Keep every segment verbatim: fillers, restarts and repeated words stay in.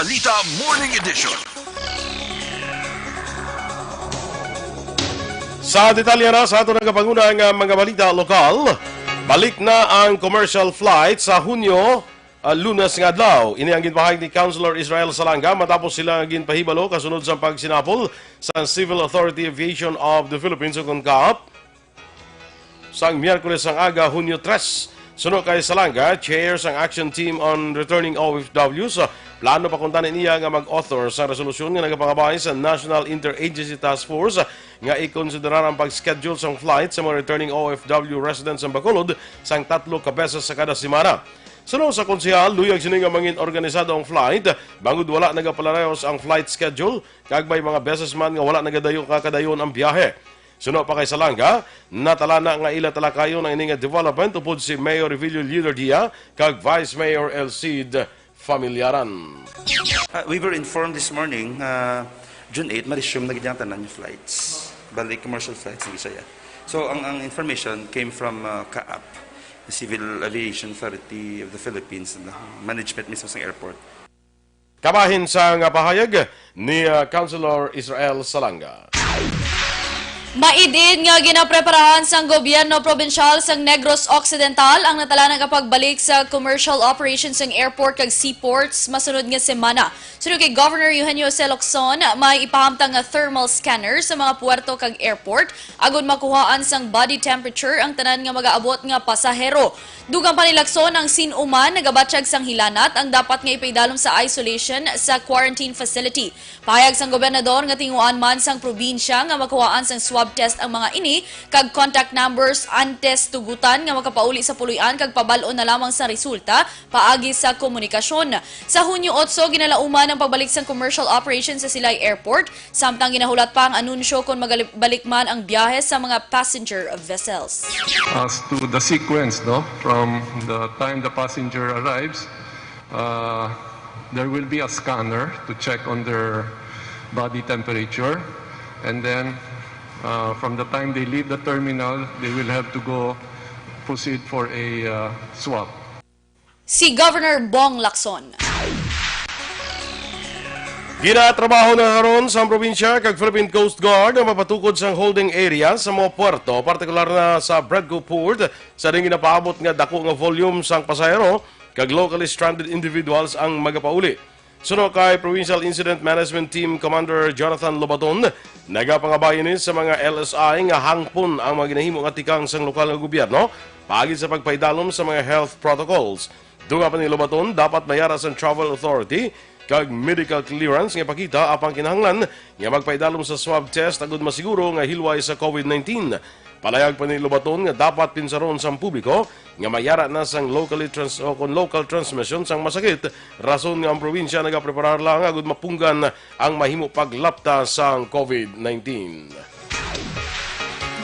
Balita Morning Edition. Sa detalye na sa aton nagapanguna nga mga balita lokal, balik na ang commercial flight sa Hunyo, ah, Lunes nga adlaw. Ini ang ginpahayag ni Councilor Israel Salanga matapos sila nga ginpahibalo kasunod sa pagsinapol sa Civil Authority Aviation of the Philippines o CONCAAP sang Miyerkules sang aga, Hunyo tres. Suno kay Salanga, chair sang Action Team on Returning O F Ws, plano pa kuntani niya nga mag-author sa resolusyon nga nagapangabay sa National Interagency Task Force nga ikonsiderar ang pag-schedule sang flight sa mga returning O F W residents sa Bacolod sang tatlo ka beses sa kada semana. Suno sa konsehal, luyag sini nga mangin organisado ang flight, bangod wala nagapalarayos ang flight schedule, kag may mga beses man nga wala nagadayon kakadayon ang biyahe. Suno pa kay Salanga, natalana nga ila talakayon ang ini nga development upod si Mayor Revilio Liderdia kag Vice Mayor El Cid Familiaran. Uh, we were informed this morning, uh, June eight, ma-resume na gid ang tanan yung flights. Balik commercial flights ng Bisaya. So, ang, ang information came from, uh, CAAP, the Civil Aviation Authority of the Philippines, and the management mismo sa airport. Kabahin sang pahayag ni, ah, Councilor Israel Salanga. Maid-id nga ginapreparahan sang gobyerno probinsyal sang Negros Occidental ang natalana nga pagbalik sa commercial operations sang airport kag seaports masunod nga semana. Suno kay Governor Eugenio C. Locson, may ipahamtang nga thermal scanner sa mga puerto kag airport agud makuhaan sang body temperature ang tanan nga magaabot nga pasahero. Dugang pa ni Lacson, ang sin-o man nagabatyag sang hilanat ang dapat nga ipaidalom sa isolation sa quarantine facility. Pahayag sang gobernador nga tinguhaan man sang probinsya nga makuhaan sang swab test ang mga ini kag contact numbers antes tugutan nga makapauli sa puloy-an kag pabal-on na lamang sa resulta paagi sa komunikasyon. Sa Hunyo otso, ginalauman ang pagbalik sang commercial operation sa Silay Airport. Samtang ginahulat pa ang anunsyo kon magabalik man ang biyahe sa mga passenger vessels. As to the sequence, no, from the time the passenger arrives, uh, there will be a scanner to check on their body temperature, and then, uh, from the time they leave the terminal, they will have to go proceed for a, uh, swab. Si Governor Bong Lacson. Ginatrabaho na karon sa probinsya kag Philippine Coast Guard ang mapatukod sang holding area sa mga puerto, partikular na sa Bredco Port, sa diin ginapaabot nga dako nga volume sang pasahero kag locally stranded individuals ang magapauli. Suno kay Provincial Incident Management Team Commander Jonathan Lobaton, nagapangabay ini sa mga L S I nga hangpon ang mga ginahimo nga tikang sang lokal nga gobyerno paagi sa pagpaidalom sa mga health protocols. Dugang pa ni Lobaton, dapat mayara sang travel authority kag medical clearance nga ipakita apang kinahanglan nga magpaidalom sa swab test agud masiguro nga hilway sa COVID nineteen. Palayag pa ni Lobaton nga dapat pinsaron sang publiko nga mayara na sang locally trans-, o kon local transmission sang masakit, rason nga ang probinsya nagapreparar lang agud mapunggan ang mahimo paglapta sang COVID nineteen.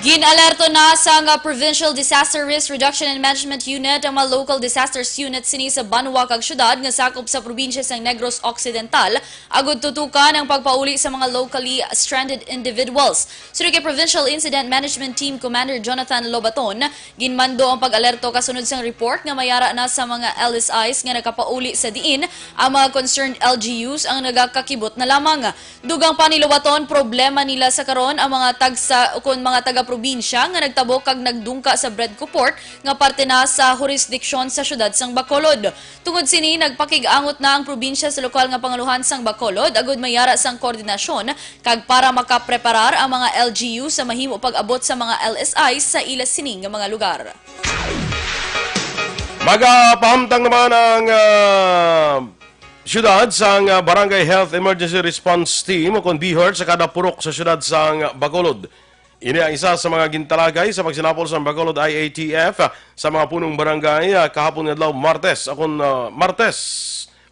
Gin-alerto na sang Provincial Disaster Risk Reduction and Management Unit ang mga local disasters unit sini sa banwa kag syudad nga sakop sa probinsya sang Negros Occidental agud tutukan ang pagpauli sa mga locally stranded individuals. Suno kay Provincial Incident Management Team Commander Jonathan Lobaton, ginmando ang pag-alerto kasunod sang report nga mayara na sa mga L S Is nga nakapauli sa diin ang mga concerned L G Us ang nagakakibot na lamang. Dugang pa ni Lobaton, problema nila sa karon ang mga tagsa ukon mga taga-probinsya nga nagtabok kag nagdungka sa Bredco Port nga parte na sa hurisdiksyon sa siyudad sang Bacolod. Tungod sini, nagpakig-angot na ang probinsya sa lokal nga pangulohan sang Bacolod agud mayara sang koordinasyon kag para makapreparar ang mga L G U sa mahimo pag-abot sa mga L S I sa ila sini nga mga lugar. Magapahamtang naman ang, ah, siyudad sang, ah, Barangay Health Emergency Response Team o kon BHERT sa kada purok sa siyudad sang Bacolod. Ini ang isa sa mga gintalagay sa pagsinapol sang Bacolod I A T F sa mga punong barangay, ah, kahapon nga adlaw, Martes, akon, ah, Martes,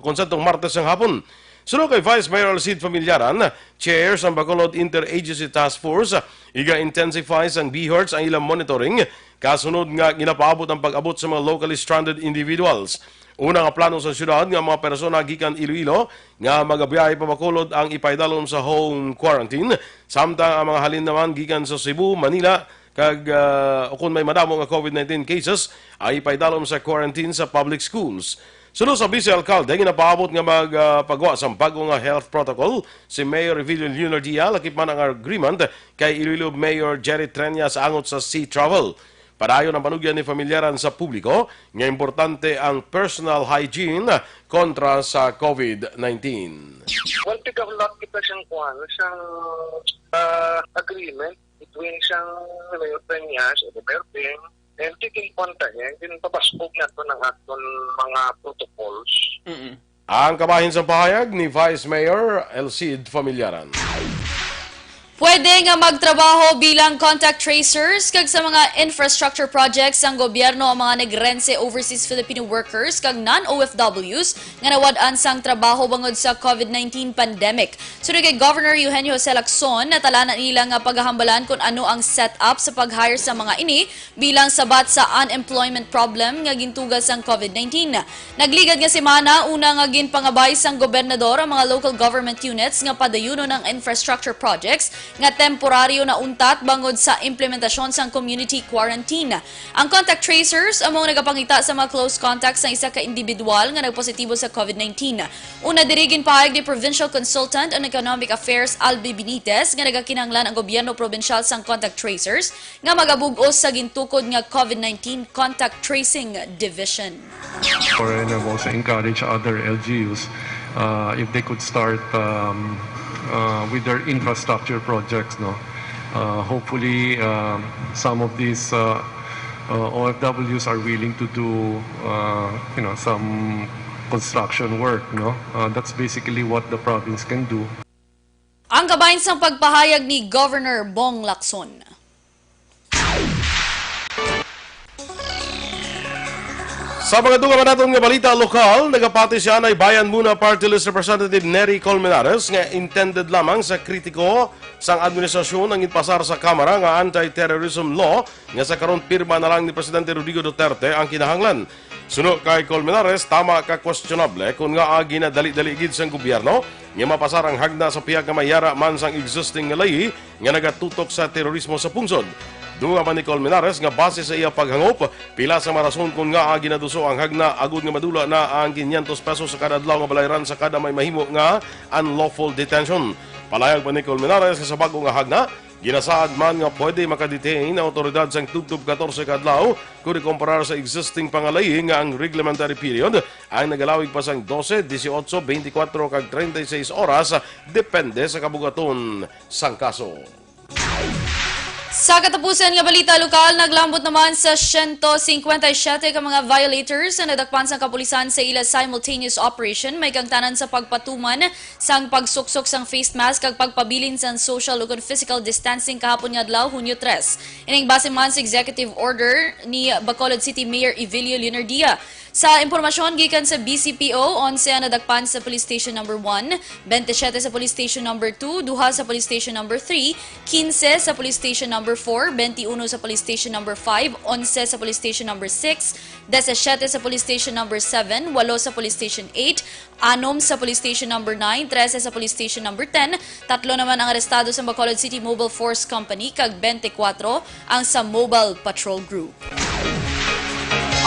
akon sentong Martes sang hapon. Suno kay Vice Mayor Alcid Familiaran, chair sang Bacolod Interagency Task Force, iga-intensify sang BHERTs ang ilang monitoring, kasunod nga ginapaabot ang pag-abot sa mga locally stranded individuals. Una nga plano sa siyudad nga mga persona gikan Iloilo nga magabiyahe pa Bacolod ang ipaidalom sa home quarantine, samtang ang mga halin naman gikan sa Cebu, Manila, kag, ah, ukon may madamo nga COVID nineteen cases, ay ipaidalom sa quarantine sa public schools. Suno sa Vice Alcalde, ginapaabot nga magpagawa sang bago nga health protocol si Mayor Revilio Leonardia, lakip man ang agreement kay Iloilo Mayor Jerry Treñas angot sa sea travel. Padayon ang panugyan ni Familiaran sa publiko nga importante ang personal hygiene kontra sa COVID nineteen. Well, pick up lot kita siyang kuan, siyang ah, agreement between siyang Mayor Peñas o Mayor Peng and taking contact and din pabaskog nato ng aton mga protocols. Mm-mm. Ang kabahin sa pahayag ni Vice Mayor Elcid Familiaran. Pwede nga magtrabaho bilang contact tracers kag sa mga infrastructure projects sang gobyerno ang mga nagrense overseas Filipino workers kag non-O F Ws nga nawad-an sang trabaho bangod sa COVID nineteen pandemic. Suno kay Governor Eugenio Jose Lacson, natalanan nila nga paghahambalan kung ano ang setup sa pag-hire sa mga ini bilang sabat sa unemployment problem nga gintuga sang COVID nineteen. Nagligad nga semana, una nga ginpangabay sang gobernador ang mga local government units nga padayunon ang infrastructure projects nga temporaryo na untat bangod sa implementasyon sang community quarantine. Ang contact tracers amo ang nagapangita sa mga close contacts sang isa ka individual nga nagpositibo sa COVID nineteen. Una diri, ginpahayag ni Provincial Consultant on Economic Affairs Albi Benitez nga nagakinahanglan ang gobyerno probinsyal sang contact tracers nga magabug-os sa gintukod nga COVID nineteen Contact Tracing Division. Or and I've also encouraged other L G Us uh, if they could start um, uh, with their infrastructure projects. No, uh, hopefully um, some of these uh, uh, O F Ws are willing to do uh, you know some construction work. No, uh, that's basically what the province can do. Ang kabahin sang pagpahayag ni Governor Bong Lacson. Sa mga dugang naton nga balita lokal, nagapati si Anay Bayan Muna Party List Representative Nery Colmenares nga intended lamang sa kritiko sang administrasyon ang ipasar sa Kamara nga anti-terrorism law nga sa karon pirma na lang ni Presidente Rodrigo Duterte ang kinahanglan. Suno kay Colmenares, tama ka questionable kung ngaa ginadali-dali gid sang gobyerno nga mapasar ang hagna sa pihak nga may yara man sang existing nga layi nga nagatutok sa terorismo sa pungsod. Dugang man ni Colmenares nga base sa iya paghangop, pila sa mga rason kon ngaa ginaduso ang hagna agud nga madula na ang kinyentos pesos sa kada adlaw nga balayran sa kada may mahimo nga unlawful detention. Palayag pa ni Colmenares nga sa bag-o nga hagna, ginasaad man nga pwede makadetain ang awtoridad sang tubtob katorse ka adlaw kon ikumparar sa existing pangalayi nga ang reglementary period ang nagalawig pa sang dose, dieciocho, veinticuatro kag treinta y seis oras, depende sa kabugaton sang kaso. Sa katapusan nga balita lokal, naglambot naman sa siyento singkwenta y siyete ka mga violators ang nadakpan sang kapulisan sa ila simultaneous operation, may kangtanan sa pagpatuman sang pagsuksok sang face mask kag pagpabilin sang social ug physical distancing kahapon nga adlaw, Hunyo tres. Ining base man sa executive order ni Bacolod City Mayor Evilio Leonardia. Sa impormasyon gikan sa B C P O, onse ang nadakpan sa Police Station Number one, twenty-seven sa Police Station Number two, duha sa Police Station Number three, quince sa Police Station Number four, twenty-uno sa Police Station Number five, onse sa Police Station Number six, disisiete sa Police Station Number seven, walo sa Police Station eight, anom sa Police Station Number nine, trese sa Police Station Number ten, tatlo naman ang arestado sa Bacolod City Mobile Force Company, kag twenty-four ang sa Mobile Patrol Group.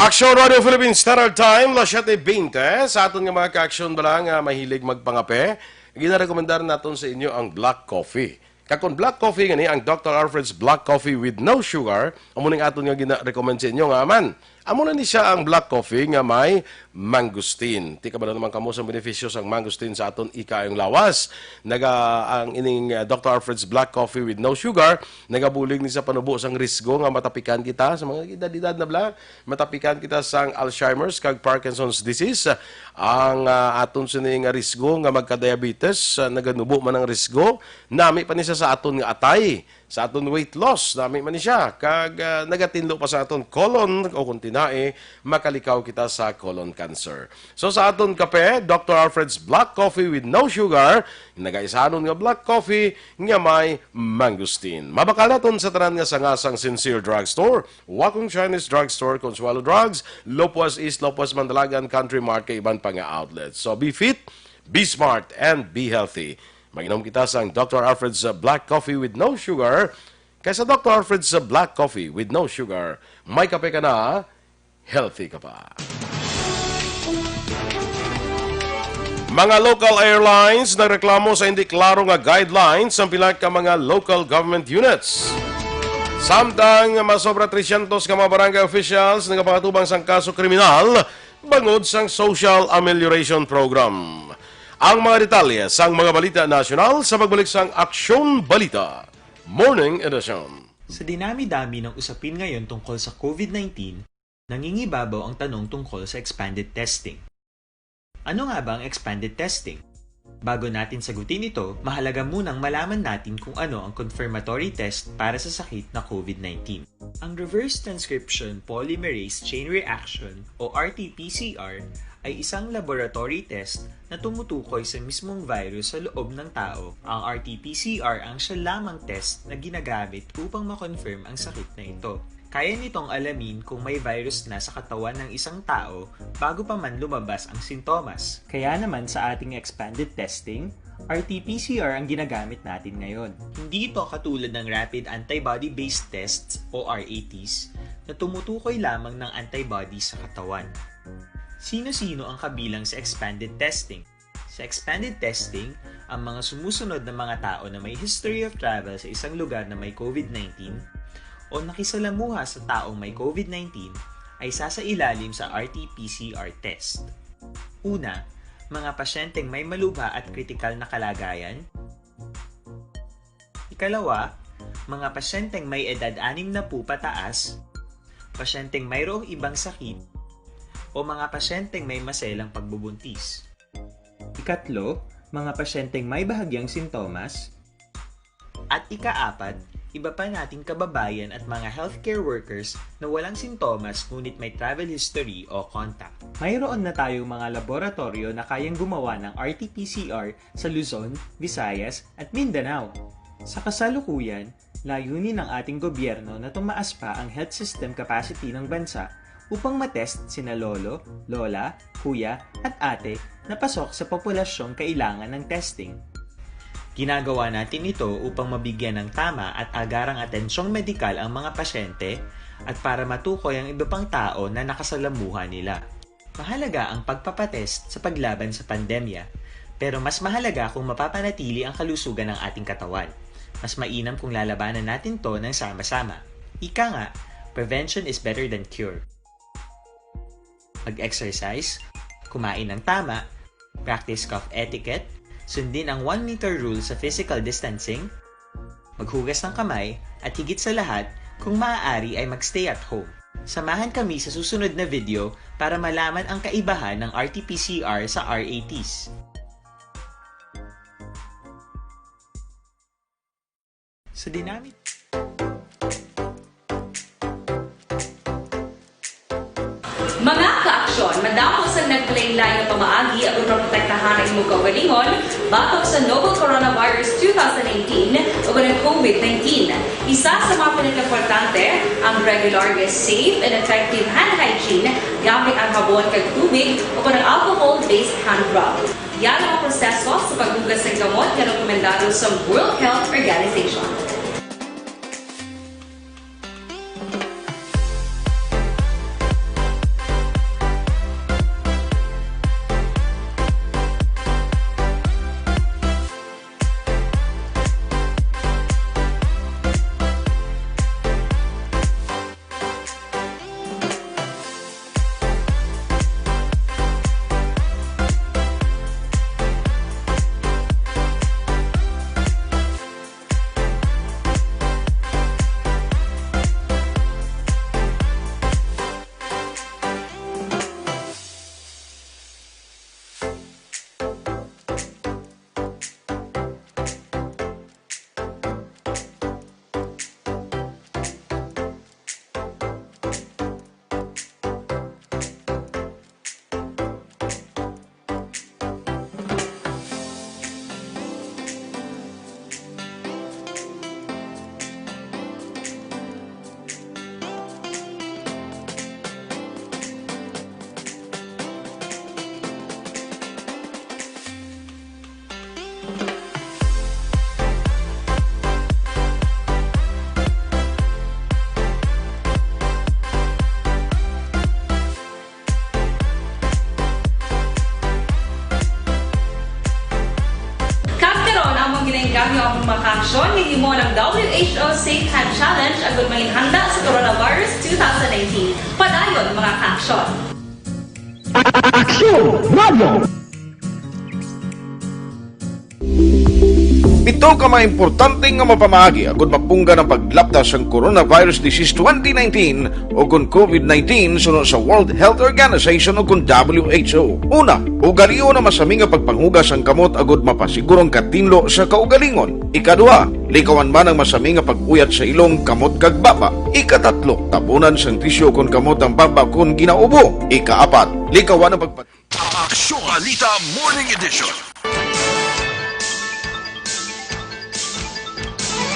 Aksyon Radio Philippines Standard Time, las siete veinte. Sa aton nga mga ka-aksyon bala nga mahilig magpangape, ginarekomendar naton sa inyo ang black coffee. Kag kon black coffee gani, ang Doctor Alfred's Black Coffee with no sugar, amo ning aton nga gina-recommend sa inyo nga man. Amo na ni siya ang black coffee nga may mangosteen. Ti kabalo naman kamo sa benepisyo sang mangosteen sa aton ikaayong lawas. Naga ang ining uh, Doctor Alfred's Black Coffee with no sugar, nagabulig ni sa panubo sang risgo nga matapikan kita sa mga edad-edad na bala. Matapikan kita sang Alzheimer's kag Parkinson's disease. Ang uh, aton sini nga risgo nga magka-diabetes, uh, naganubo man ang risgo. Nami pa ni siya sa aton nga atay, sa aton weight loss, nami man ni siya. Kag uh, nagatinlo pa sa aton colon o kung tinai, makalikaw kita sa colon cancer. So sa aton kape, Doctor Alfred's Black Coffee with no sugar, nagaisanon nga black coffee nga may mangosteen. Mabakal naton sa tanan nga sanga sang Sincere Drugstore, Wakong Chinese Drugstore, Consuelo Drugs, Lopuas East, Lopuas Mandalagan, Country Mart, kag iban pa nga outlets. So be fit, be smart, and be healthy. Mag-inom kita sang Doctor Alfred's uh, Black Coffee with no sugar. Kay sa Doctor Alfred's uh, Black Coffee with no sugar, may kape ka na, healthy ka pa. Mga local airlines nagreklamo sa hindi klaro nga guidelines sang pila ka mga local government units. Samtang masobra tresyentos ka mga barangay officials nagapakatubang sang kaso kriminal bangod sang Social Amelioration Program. Ang mga detalye sang mga balita nasyonal sa pagbalik sang Aksyon Balita Morning Edition. Sa dinami-dami ng usapin ngayon tungkol sa COVID nineteen, nangingibabaw ang tanong tungkol sa expanded testing. Ano nga ba ang expanded testing? Bago natin sagutin ito, mahalaga munang malaman natin kung ano ang confirmatory test para sa sakit na COVID nineteen. Ang reverse transcription polymerase chain reaction o R T P C R ay isang laboratory test na tumutukoy sa mismong virus sa loob ng tao. Ang R T P C R ang siya lamang test na ginagamit upang ma-confirm ang sakit na ito. Kaya nitong alamin kung may virus na sa katawan ng isang tao bago pa man lumabas ang sintomas. Kaya naman sa ating expanded testing, R T P C R ang ginagamit natin ngayon. Hindi ito katulad ng rapid antibody-based tests o R A Ts na tumutukoy lamang ng antibodies sa katawan. Sino-sino ang kabilang sa expanded testing? Sa expanded testing, ang mga sumusunod na mga tao na may history of travel sa isang lugar na may COVID nineteen o nakisalamuha sa taong may COVID nineteen ay sasailalim sa R T P C R test. Una, mga pasyenteng may malubha at kritikal na kalagayan. Ikalawa, mga pasyenteng may edad anim na po pataas, pasyenteng mayroong ibang sakit, o mga pasyenteng may maselang pagbubuntis. Ikatlo, mga pasyenteng may bahagyang sintomas. At ikaapat, iba pa nating kababayan at mga healthcare workers na walang sintomas ngunit may travel history o contact. Mayroon na tayong mga laboratoryo na kayang gumawa ng R T P C R sa Luzon, Visayas, at Mindanao. Sa kasalukuyan, layunin ng ating gobyerno na tumaas pa ang health system capacity ng bansa upang matest sina lolo, lola, kuya, at ate na pasok sa populasyong kailangan ng testing. Ginagawa natin ito upang mabigyan ng tama at agarang atensyong medikal ang mga pasyente at para matukoy ang iba pang tao na nakasalamuha nila. Mahalaga ang pagpapatest sa paglaban sa pandemya, pero mas mahalaga kung mapapanatili ang kalusugan ng ating katawan. Mas mainam kung lalabanan natin 'to ng sama-sama. Ika nga, prevention is better than cure. Mag-exercise, kumain ng tama, practice cough etiquette, sundin ang one meter rule sa physical distancing, maghugas ng kamay, at higit sa lahat, kung maaari ay mag-stay at home. Samahan kami sa susunod na video para malaman ang kaibahan ng R T P C R sa R A Ts. Sa dinamit Mga kaaksyon, madamo sang nagpalain-lain nga pamaagi aron maprotektahan ang imong kaugalingon batok sa novel coronavirus two thousand eighteen o ang COVID nineteen. Isa sa mga pinakaimportante ang regular nga safe and effective hand hygiene gamit ang habon kag tubig o ang alcohol-based hand rub. Yan ang mga proseso sa paghugas sang gamot nga rekomendado sa World Health Organization. Ang mga kaaksyon nga himo ng W H O Safe Hand Challenge agud manginhanda sa Coronavirus two thousand nineteen. Padayon, mga kaaksyon. Aksyon Radio! Pito ka mga importante nga mapamaagi agud mapunggan ang paglapta sang coronavirus disease twenty nineteen o kon COVID nineteen suno sa World Health Organization o kon W H O. Una, ugalion ang masami nga pagpanghugas sang kamot agud mapasiguro ang katinlo sa kaugalingon. Ikaduha, likawan man ang masami nga pag-uyat sa ilong, kamot kag baba. Ikatatlo, tabunan sang tisyu kon kamot ang baba kon ginaubo. Ikaapat, likawan ang pagpa- Aksyon Balita Morning Edition.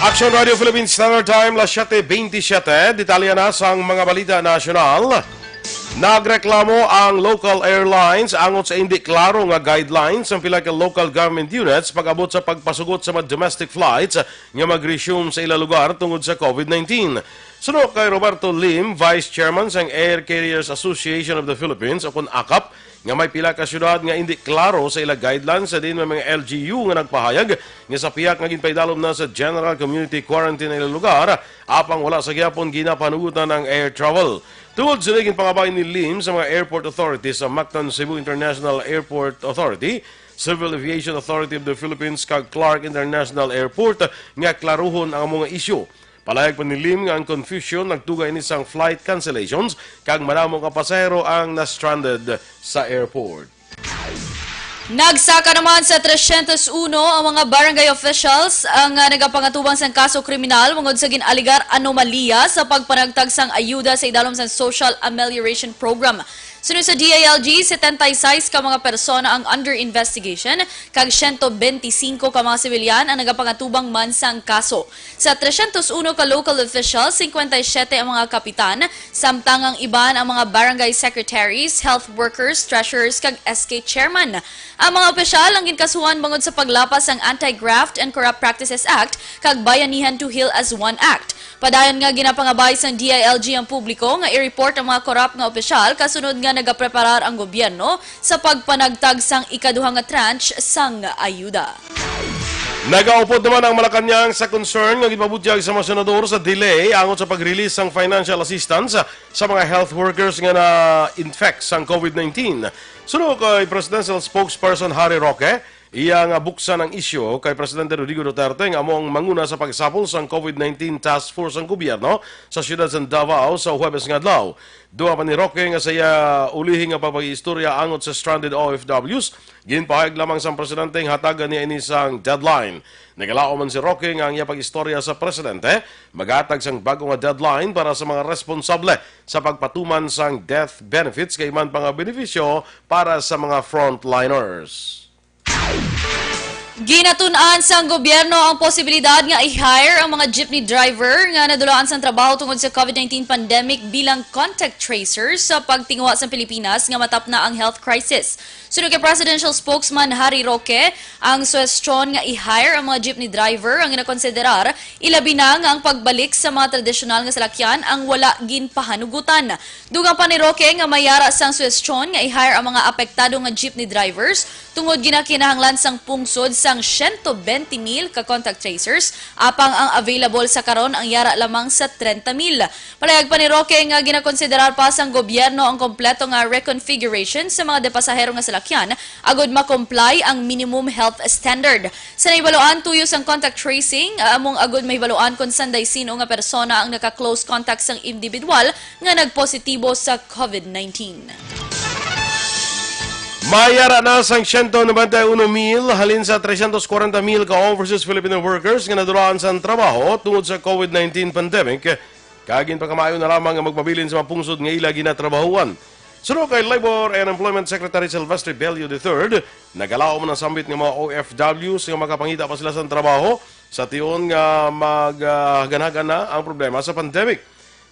Action Radio Philippines Standard Time, las siete veintisiete. Detalye na sang mga balita nasyonal. Nagreklamo ang local airlines angot sa indi klaro nga guidelines sang pila ka local government units pag-abot sa pagpasugot sa mga domestic flights nga mag-resume sa ila lugar tungod sa COVID nineteen. Suno kay Roberto Lim, Vice Chairman sang Air Carriers Association of the Philippines, o kon akap, nga may pila ka syudad nga indi klaro sa ila guidelines, sa diin may mga L G U nga nagpahayag nga sa pihak nga ginpaidalom na sa general community quarantine ang ila lugar, apang wala sa gihapon ginapanugutan ang air travel. Tungod sini, ginpangabay ni Lim sa mga airport authorities sa Mactan Cebu International Airport Authority, Civil Aviation Authority of the Philippines, kag Clark International Airport nga klaruhon ang mga isyu. Palayag pa ni Lim nga ang confusion nagtuga ini sang flight cancellations kag madamo nga pasahero ang na-stranded sa airport. Nagsaka naman sa tresyentos uno ang mga barangay officials ang, ah, nagapangatubang sang kaso kriminal bangod sa gin-alegar anomalya sa pagpanagtag sang ayuda sa idalom sang Social Amelioration Program. Suno sa D I L G, setenta y seis ka mga persona ang under investigation, kag siyento benti singko ka mga sibilyan ang nagapangatubang man sang kaso. Sa tresyentos uno ka local officials, singkwenta y siyete ang mga kapitan, samtang ang iban ang mga barangay secretaries, health workers, treasurers, kag S K chairman. Ang mga opisyal ang ginkasuhan bangod sa paglapas sang Anti-Graft and Corrupt Practices Act kag Bayanihan to Heal as One Act. Padayon nga ginapangabay sang D I L G ang publiko nga i-report ang mga korap nga opisyal kasunod nga nagapreparar ang gobyerno sa pagpanagtag sang ikaduha nga tranche sang ayuda. Nagaupod naman ang Malacañang sa concern nga ginpabutyag sa mga senador sa delay angot sa pag-release sang financial assistance sa mga health workers nga na-infect sang COVID nineteen. Suno kay Presidential Spokesperson Harry Roque, iya nga buksan ang isyu kay Presidente Rodrigo Duterte nga amo ang manguna sa pagsapol sang COVID nineteen task force sang gobyerno sa siyudad sang Davao sa Huwebes nga adlaw. Dugang pa ni Roque nga sa iya ulihi nga pagpag-istorya angot sa stranded O F Ws, ginpahayag lamang sang presidente nga hatagan niya ini sang deadline. Nagalaom man si Roque nga ang iya pag-istorya sa presidente maghatag sang bag-o nga deadline para sa mga responsable sa pagpatuman sang death benefits kag iban pa nga benepisyo para sa mga frontliners. Ginatun-an sang gobyerno ang posibilidad nga i-hire ang mga jeepney driver nga nadulaan sang trabaho tungod sa COVID nineteen pandemic bilang contact tracers sa pagtinguha sa Pilipinas nga matapna ang health crisis. Suno kay Presidential Spokesman Harry Roque, ang suhestyon nga i-hire ang mga jeepney driver ang ginakonsiderar, ilabi na nga ang pagbalik sa mga tradisyonal nga salakyan ang wala ginpahanugutan. Dugang pa ni Roque nga may yara sang suhestyon nga i-hire ang mga apektado nga jeepney drivers tungod ginakinahanglan sang pungsod sang siyento benti mil ka contact tracers, apang ang available sa karon ang yara lamang sa trenta mil. Palayag pa ni Roque nga ginakonsiderar pa sang gobyerno ang kompleto nga reconfiguration sa mga depasahero nga salakyan agud ma-comply ang minimum health standard. Sa nahibaluan, tuyo sang contact tracing, among agud mahibaluan kon sanday sino nga persona ang naka-close contact sang individual nga nagpositibo sa COVID nineteen. May yara na sang siyento nobenta y uno mil halin sa tresyentos kwarenta mil ka overseas Filipino workers nga nadulaan sang trabaho tungod sa COVID nineteen pandemic, kag ginpakamaayo na lamang nga magpabilin sa mga pungsod nga ila ginatrabahuan. Suno kay Labor and Employment Secretary Silvestre Bello the third, nagalaom ang sambit nga mga O F Ws nga makapangita pa sila sang trabaho sa tion nga maghaganhagan na ang problema sa pandemic.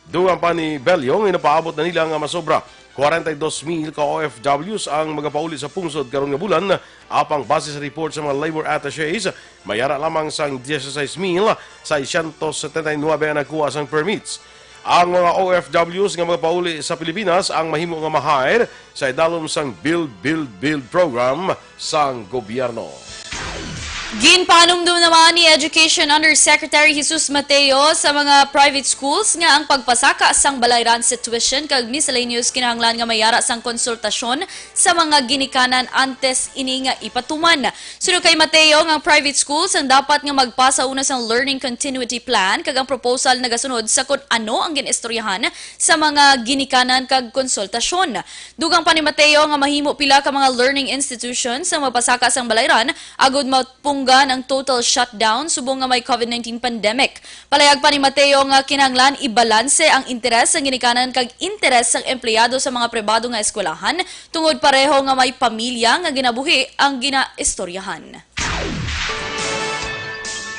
Dugang pa ni Bello nga ginapaabot na nila nga masobra kwarenta y dos mil ka O F Ws ang magapauli sa pungsod karon nga bulan, apang base sa report sa mga labor attaches, may yara lamang sang dieciséis mil seiscientos setenta y nuebe ang nagkuha sang permits. Ang mga O F Ws nga magapauli sa Pilipinas ang mahimo nga ma-hire sa idalom sang Build, Build, Build program sang gobyerno. Ginpahanumdom naman ni Education Undersecretary Jesus Mateo sa mga private schools nga ang pagpasaka sang balayran sa tuition kag miscellaneous kinahanglan nga mayara sang konsultasyon sa mga ginikanan antes ini nga ipatuman. Suno kay Mateo, nga ang private schools ang dapat nga magpasa una sang learning continuity plan, kag ang proposal nagasunod sa kon ano ang gin-istoryahan sa mga ginikanan kag konsultasyon. Dugang pa ni Mateo nga mahimo pila ka mga learning institutions ang mapasaka sang balayran agud mapunggan ang total shutdown subong nga may covid nineteen pandemic. Palayag pa ni Mateo nga kinahanglan ibalanse ang interes sang ginikanan kag interes sang empleyado sa mga pribado nga eskwelahan, tungod pareho nga may pamilya nga ginabuhi ang ginaistoryahan.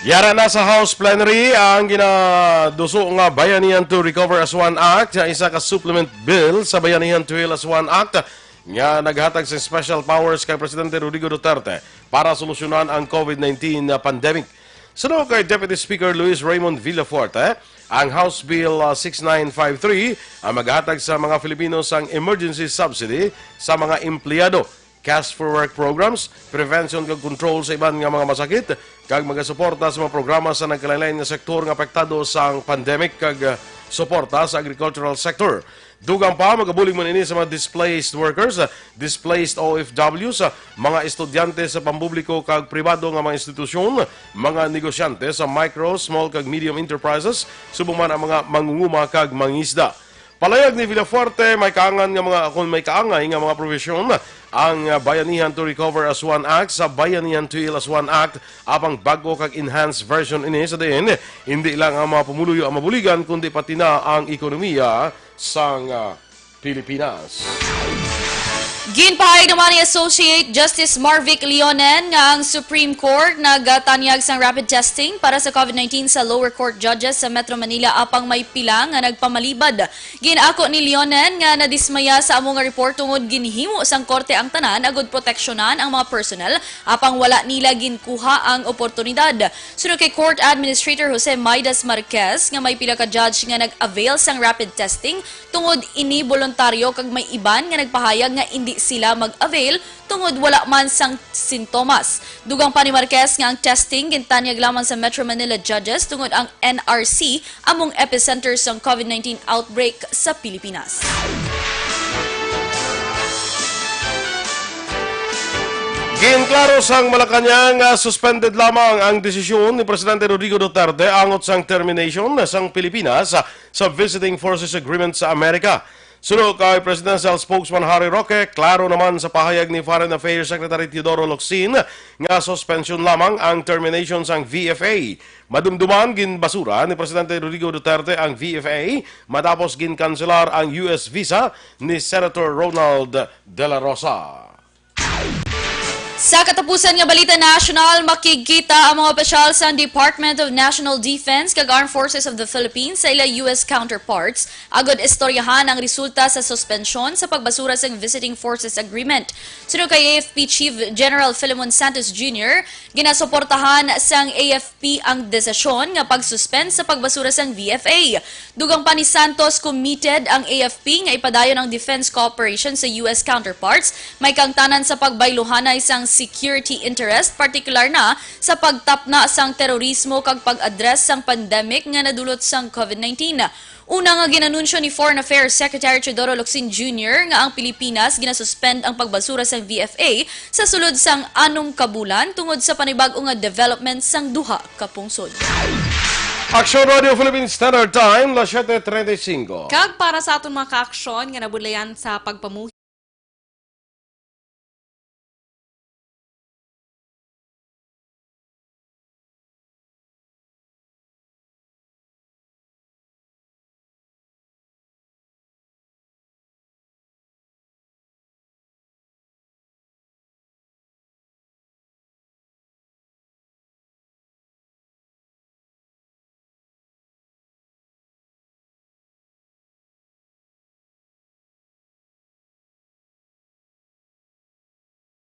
Yara na sa House Plenary ang ginaduso nga Bayanihan to Recover as One Act, nga isa ka supplement bill sa Bayanihan to Heal as One Act, nga naghatag sa special powers kay Presidente Rodrigo Duterte para solusyonan ang covid nineteen na pandemic. Suno kay Deputy Speaker Luis Raymond Villafuerte, ang House Bill ah, six nine five three ang maghatag sa mga Filipino sang emergency subsidy sa mga empleyado, cash for work programs, prevention kag control sa iban nga mga masakit, kag magasuporta sa mga programa sa nagkalainlain nga sektor nga apektado sang pandemic kag ah, suporta sa agricultural sector. Dugang pa, magabulig man ini sa mga displaced workers, ah, displaced O F Ws, ah, mga estudyante sa pampubliko kag pribado nga mga institusyon, mga negosyante sa micro, small kag medium enterprises, subong man ang mga mangunguma kag mangisda. Palayag ni Villafuerte, may kaangan nga mga kon may kaangay nga mga provision ang ah, Bayanihan to Recover as One Act sa Bayanihan to Heal as One Act, apang bag-o kag enhanced version ini sa diin hindi lang ang mga pumuluyo ang mabuligan kundi pati na ang ekonomiya sang ah, Pilipinas. Ginpahayag naman ni Associate Justice Marvic Leonen nga ang Supreme Court nagatanyag sang rapid testing para sa covid nineteen sa lower court judges sa Metro Manila, apang may pila nga nagpamalibad. Gin-ako ni Leonen nga nadismaya sa amo nga report tungod ginhimo sang korte ang tanan agud proteksyonan ang mga personnel, apang wala nila ginkuha ang oportunidad. Suno kay Court Administrator Jose Midas Marquez nga may pila ka judge nga nag-avail sang rapid testing tungod ini boluntaryo kag may iban nga nagpahayag nga indi sila mag-avail tungod wala man sang sintomas. Dugang pa ni Marquez nga ang testing gintanyag lamang sa Metro Manila judges tungod ang N R C among epicenter sang covid nineteen outbreak sa Pilipinas. Ginklaro sang Malacañang nga suspended lamang ang desisyon ni Presidente Rodrigo Duterte angot sang termination sang Pilipinas sa Visiting Forces Agreement sa Amerika. Suno kay Presidential Spokesman Harry Roque, klaro naman sa pahayag ni Foreign Affairs Secretary Teodoro Locsin nga suspensyon lamang ang termination sang V F A. Madumduman, ginbasura ni Presidente Rodrigo Duterte ang V F A matapos ginkanselar ang U S visa ni Senator Ronald De La Rosa. Sa katapusan nga balita nasyonal, makigkita ang mga opisyal sang Department of National Defense kag Armed Forces of the Philippines sa ila U S counterparts agud istoryahan ang resulta sa suspensyon sa pagbasura sang Visiting Forces Agreement. Suno kay A F P Chief General Filemon Santos Junior, ginasuportahan sang A F P ang desisyon nga pag-suspend sa pagbasura sang V F A. Dugang pa ni Santos, committed ang A F P nga ipadayon ang defense cooperation sa U S counterparts, may kaangtanan sa pagbayluhanay sang security interest, partikular na sa pagtapna sang terorismo kag pag-address sang pandemic nga nadulot sang covid nineteen. Una nga ginanunsyo ni Foreign Affairs Secretary Teodoro Locsin Junior nga ang Pilipinas ginasuspend ang pagbasura sang V F A sa sulod sang anom ka bulan tungod sa panibag-o nga development sang duha ka pungsod. Aksyon Radio Philippine Standard Time, las siete treinta y cinco. Kag para sa aton mga kaaksyon nga nabudlayan sa pagpamuhi,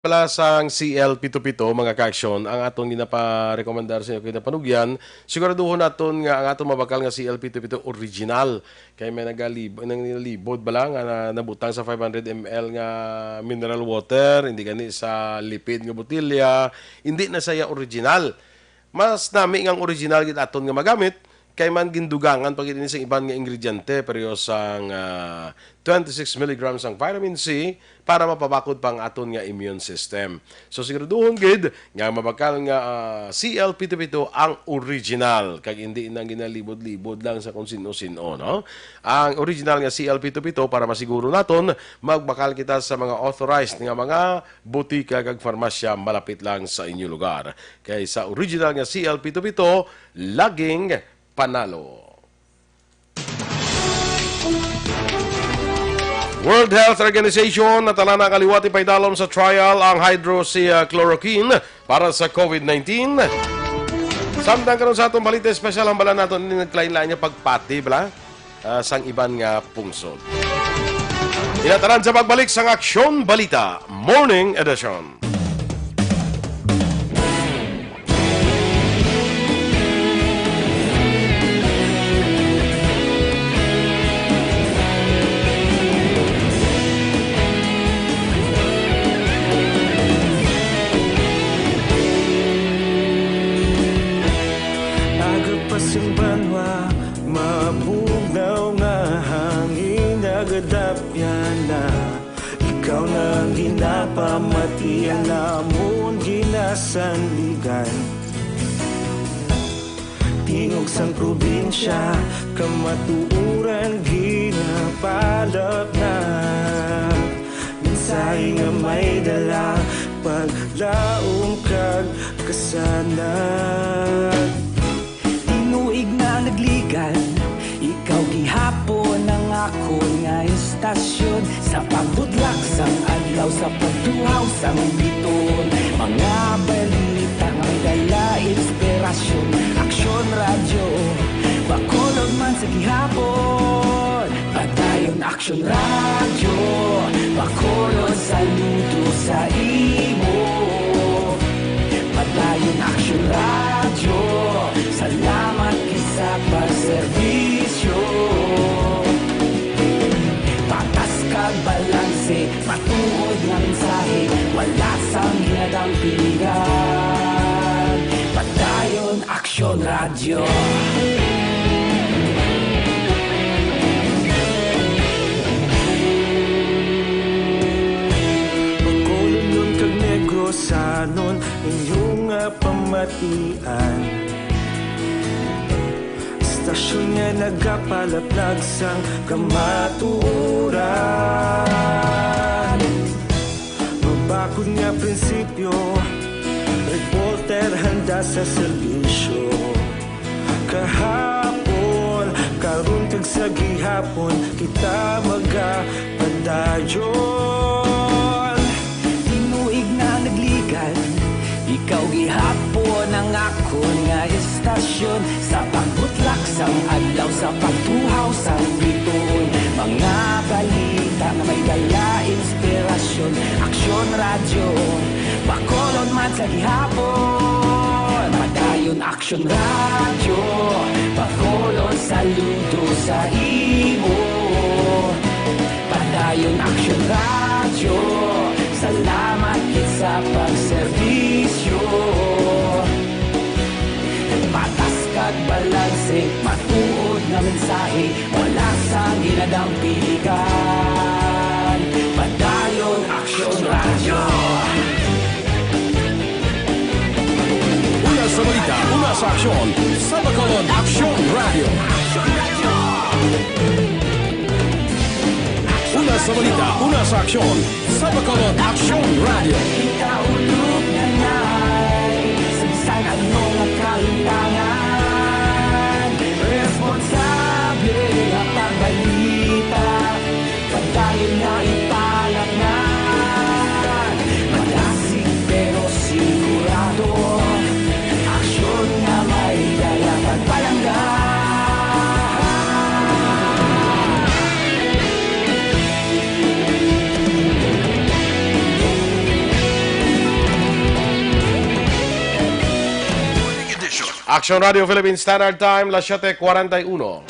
pala sang C L pito pito, mga ka-aksyon, ang aton ginaparekomendar sa inyo kay napanugyan, siguraduhon naton nga ang aton mabakal nga C L pito pito original. Kay may nagalib-, nangalibod bala nga na-, nabutang sa five hundred M L nga mineral water, hindi gani sa lipid nga botelya, hindi na saya original. Mas nami nga ang original gid aton nga magamit, kay man gindugangan pa gid ini sa iban nga ingrediente, pero sang, ah, twenty-six milligrams ang vitamin C para mapabakod pa ang aton nga immune system. So, siguraduhon gid nga mabakal nga, ah, C L pito pito ang original, kag hindi na ginalibod-libod lang sa kung sino-sino, no? Ang original nga C L pito pito, para masiguro naton, magbakal kita sa mga authorized nga mga butika kag farmasya malapit lang sa inyo lugar. Kay sa original nga C L pito pito, laging panalo. World Health Organization natala na kaliwat ipaidalom sa trial ang hydroxychloroquine para sa COVID nineteen. Samtang karon sa atong balita espesyal, ang bala naton ini naglain-lain nga pagpati, bala, ah, sang iban nga pungsod. Ina tanan sa pagbalik sang Aksyon Balita Morning Edition. Aga pa sing banwa, mabugnaw nga hangin nagadapyan na. Ikaw na ang ginapamatian namon ginasandigan. Tingog sang probinsya, kamatuoran ginapalapnag. Mensahe nga may dala, paglaom kag kasanag. Tinuig na nagligan, ikaw gihapon ang akon nga istasyon. Sa pagbutlak sang adlaw, sa pagtuhaw sang bituon, mga balita nga may dala inspirasyon. Aksyon Radyo, Bacolod man sa gihapon. Padayon Aksyon Radyo, Bacolod, saludo sa imo. Padayon Aksyon Radyo, salamat gid sa pagserbisyo. Patas kag balanse, matuod nga mensahe, wala sang ginadampingan. Padayon Aksyon Radyo. Bacolodnon kag Negrosanon, inyo nga pamatian. Istasyon nga nagapalaplag sang kamatuoran. Mabakod nga prinsipyo, reporter handa sa serbisyo. Kahapon, karon kag sa gihapon, kita magapadayon. Tinuig na nagligan, ikaw gihapon ang akon nga istasyon. Sa pagbutlak sang adlaw, sa pagtuhaw sang bituon, mga balita nga may dala inspirasyon. Aksyon Radyo, Bacolod man sa gihapon. Padayon Aksyon Radyo, Bacolod, saludo sa imo. Padayon Aksyon Radyo, salamat gid sa pagserbisyo. Patas kag balanse, matuod nga mensahe, wala sang ginadampingan. Padayon Aksyon Radyo. Una sa balita, una sa aksyon, sa Bacolod Aksyon Radyo. Una sa balita, una sa aksyon, sa Bacolod Aksyon Radyo. Ikaulog na na'y sa bisan ano nga kalimtangan. Responsable nga pagbalita, padayon nga ipalatnan. Madasig pero sigurado, aksyon nga may dala pagpalangga. Action Radio Philippines Standard Time, las siete cuarenta y uno.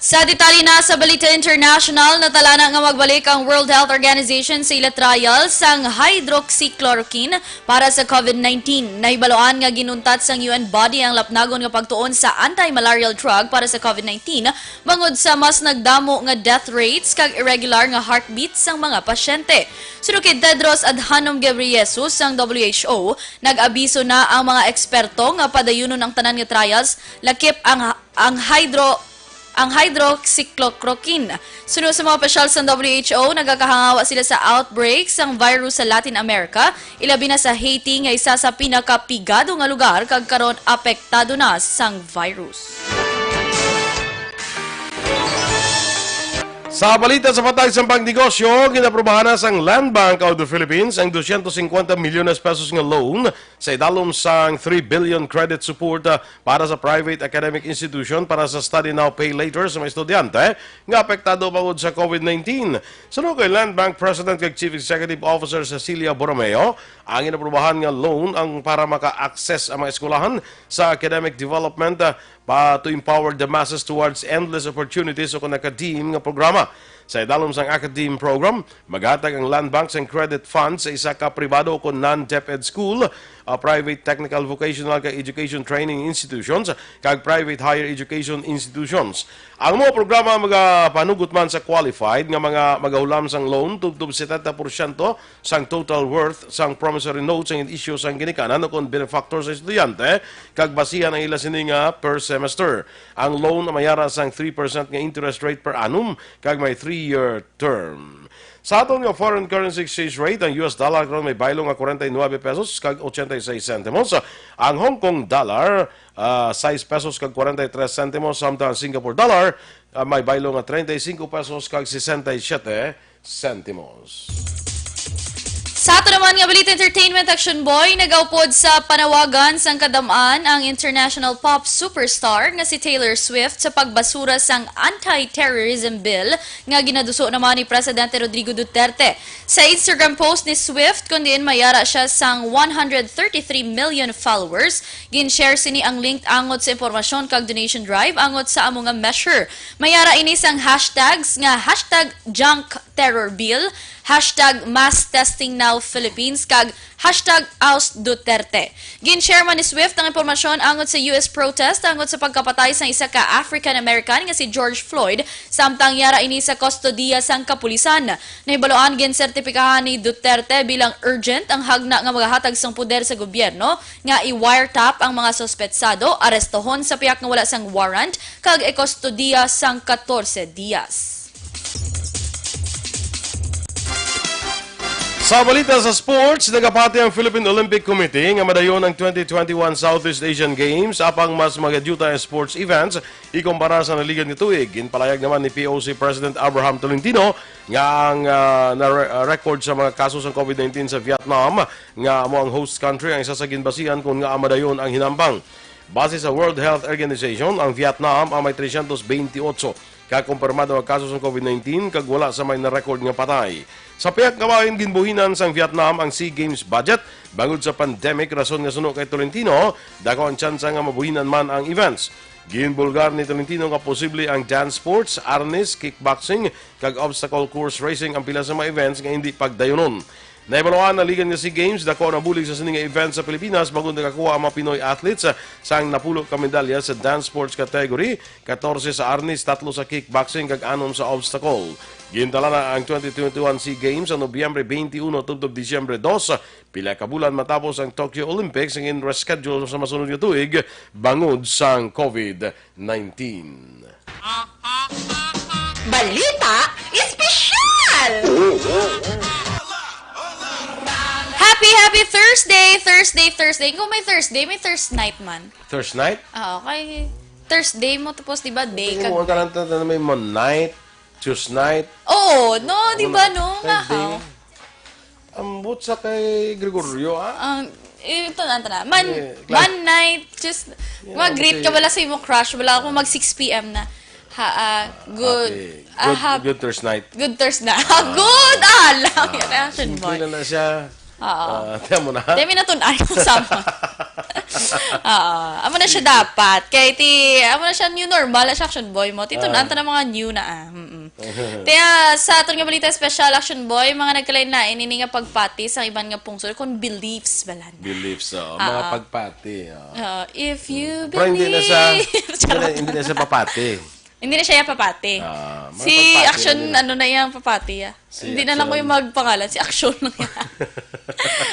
Sa detalye na sa balita international, natalana nga magbalik ang World Health Organization sa ila trial sang hydroxychloroquine para sa COVID nineteen. Nahibaluan nga ginuntat sang U N body ang lapnagon nga pagtuon sa anti-malarial drug para sa COVID nineteen bangod sa mas nagdamo nga death rates kag irregular nga heartbeat sang mga pasyente. Suno kay Tedros Adhanom Ghebreyesus sang W H O, nag-abiso na ang mga eksperto nga padayunon ang tanan nga trials, lakip ang, ang hydro ang hydroxychloroquine. Suno sa mga opisyal sang W H O, nagakahangawa sila sa outbreak sang virus sa Latin America, ilabi na sa Haiti nga isa sa pinakapigado nga lugar kag karon apektado na sang virus. Sa balita sa patag sang pangnegosyo, ginaprobahan na sang Land Bank of the Philippines ang dosyentos singkwenta milyones pesos nga loan sa idalom sang three billion credit support, ah, para sa private academic institution para sa study now, pay later sa mga estudyante nga apektado bangod sa COVID nineteen. Suno kay Land Bank President kag Chief Executive Officer Cecilia Borromeo, ang inaprobahan nga loan ang para maka-access ang mga eskwelahan sa academic development, ah, pa to empower the masses towards endless opportunities o kon academe nga programa. Sa idalom sang academe program, maghatag ang Land Bank sang credit funds sa isa ka pribado o kon non-DepEd school, ah, private technical, vocational kag education training institutions, kag private higher education institutions. Ang mga programa magapanugot man sa qualified nga mga magahulam sang loan tubtob setenta porsyento sang total worth sang promissory note sang in-issue sang ginikanan o kon benefactor sa estudyante, kag basihan ang ila sini nga per semester. Ang loan mayara sang three percent nga interest rate per annum, kag may three-year term. Sa aton nga foreign currency exchange rate, ang U S dollar karon may baylo nga forty-nine pesos kag eighty-six centimos. Ang Hong Kong dollar, ah, sais pesos kag forty-three centimos, samtang ang Singapore dollar, ah, may baylo nga treinta y cinco pesos kag sesenta y siete centimos. Sa ato naman nga balita, entertainment, Action Boy, nagaupod sa panawagan sang kadam-an ang international pop superstar nga si Taylor Swift sa pagbasura sang anti-terrorism bill nga ginaduso naman ni Presidente Rodrigo Duterte. Sa Instagram post ni Swift, kun diin mayara siya sang one hundred thirty-three million followers, gin-share sini ang link angot sa impormasyon kag donation drive angot sa amo nga measure. Mayara ini sang hashtags nga hashtag junk terror bill, hashtag mass testing now Philippines, kag hashtag oust Duterte. Gin-share man ni Swift ang impormasyon angot sa U S protest angot sa pagkapatay sang isa ka African-American nga si George Floyd, samtang yara ini sa kustodiya sang kapulisan. Nahibaluan, ginsertipikahan ni Duterte bilang urgent ang hagna nga magahatag sang poder sa gobyerno nga i-wiretap ang mga suspetsado, arestohon sa pihak nga wala sang warrant, kag ikustodiya sang katorse diyas. Sa balita sa sports, nagapati ang Philippine Olympic Committee nga madayon ang twenty twenty-one Southeast Asian Games, apang mas magadyuta ang sports events ikumpara sa naligan nga tuig. Ginpalayag naman ni P O C President Abraham Tolentino nga ang, ah, na-, ah, record sa mga kaso sang COVID nineteen sa Vietnam, nga amo ang host country, ang isa sa ginbasihan kon ngaa madayon ang hinambang. Base sa World Health Organization, ang Vietnam ang may tresyentos benti otso ka kumpirmado nga kaso sang COVID nineteen, kag wala sa may na-record nga patay. Sa pihak nga bahin, ginbuhinan sang Vietnam ang SEA Games budget bangod sa pandemic, rason nga suno kay Tolentino, dako ang tsansa nga mabuhinan man ang events. Ginbulgar ni Tolentino nga posible ang dance sports, arnis, kickboxing, kag obstacle course racing ang pila sa mga events nga hindi pagdayunon. Nahibaluan, naligan nga SEA Games, dako ang nabulig sa sini nga event sa Pilipinas bangod nakakuha ang mga Pinoy athletes, ah, sang napulo ka medalya sa dance sports category, katorse sa arnis, tatlo sa kickboxing, kag anom sa obstacle. Gintalana ang twenty twenty-one SEA Games sa Nobyembre twenty-uno tubtob Disyembre dos, pila ka bulan matapos ang Tokyo Olympics nga gin-reschedule sa masunod nga tuig bangod sang COVID nineteen. Balita Espesyal! Happy, happy Thursday! Thursday, Thursday. Kung may Thursday, may Thursday night man. Thursday night? Oo, kay Thursday mo tapos, di ba, day Hindi kag... mo tanan tanan may Monday night, Tuesday night. Oo, no, di ba, no? Nga, Friday. How? Ambot sa kay Gregorio, ah. Ang, ito na, ito na. Man, Eh, man night, just, Yeah, mag-greet ka kasi- wala sa imo crush, wala ako mag six p.m. na. Ha, ah, good, Okay. ah, Good, hap- good Thursday night. Good Thursday. Good! Ah, lang! Yan ang action Simple boy. na na siya. Oo. Ah, tiyan mo na. Demi na tun-, ay, sama. Oo. Amo na siya dapat. Kay ti, amo na siya new normal, siya Action Boy mo. Titun-an ta na mga new na, ah. Mm-mm. Kaya sa aton nga balita special, Action Boy, mga nagkalain-lain ini nga pagpati sa iban nga pungsod kung beliefs bala na. Beliefs, oh. Mga Oo. pagpati, oh. Oo. If you Pero hindi na sa, believe. hindi na, Charot. hindi na sa papati. Hindi na siya yung papati. Ah, mga Si pagpati Action, na nila. ano na yung papati, ah. Si Hindi na lang ko Action. yung magpangalan. Si Action lang yan.